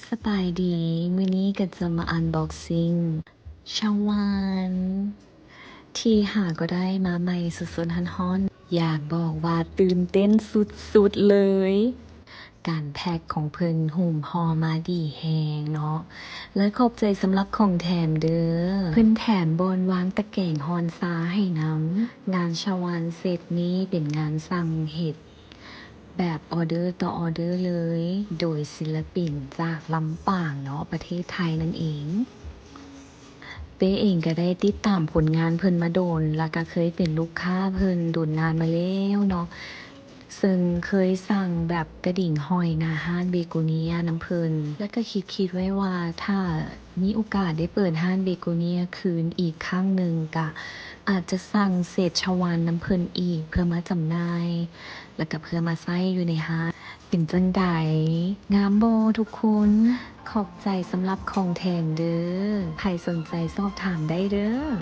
ສະບາຍດີ, ມື້ນີ້ກໍຈະມາອັນບັອກຊິງຊາວານ ທີ່ຫາກໍໄດ້ມາໃໝ່ສົດໆຮ້ອນໆ. ຢາກບອກວ່າຕື່ນເຕັ້ນສຸດໆເລີຍ. ການແພັກຂອງເພິ່ນຫຸ້ມຫໍ່ມາດີແຮງເນາະ ແລະ ຂອບໃຈສຳລັບຂອງແຖມເດີ້. ເພິ່ນແຖມບ່ອນວາງຕະແກງຮ້ອນຊາໃຫ້ນຳ. ງານຊາວານເຊັດນີ້ເປັນງານສັ່ງເຮັດ ແບບອໍເດີຕໍ່ອໍເດີເລີຍ ໂດຍສິລະປິນຈາກລຳປາງເນາະ ປະເທດໄທນັ້ນເອງ. ເປ້ເອງກໍໄດ້ຕິດຕາມຜົນງານເພິ່ນມາດົນ ແລ້ວກໍເຄີຍເປັນລູກຄ້າເພິ່ນດົນນານມາແລ້ວເນາະ, ເຊິ່ງເຄີຍສັ່ງແບບກະດິ່ງຫອຍໜ້າຮ້ານເບໂກເນຍນຳເພິ່ນ ແລ້ວກໍຄິດໆໄວ້ວ່າ ຖ້າມີໂອກາດໄດ້ເປີດຮ້ານເບໂກເນຍຄືນອີກຄັ້ງໜຶ່ງ ກະອາດຈະສັ່ງເຊັດຊາວານນຳເພິ່ນອີກ ເພື່ອມາຈຳໜ່າຍ ແລ້ວກະເພື່ອມາໃຊ້ຢູ່ໃນຮ້ານ. ເປັນຈັ່ງໃດ? ງາມບໍ່ທຸກຄົນ? ຂອບໃຈສຳລັບຂອງແຖມເດີ້. ໃຜສົນໃຈສອບຖາມໄດ້ເດີ້.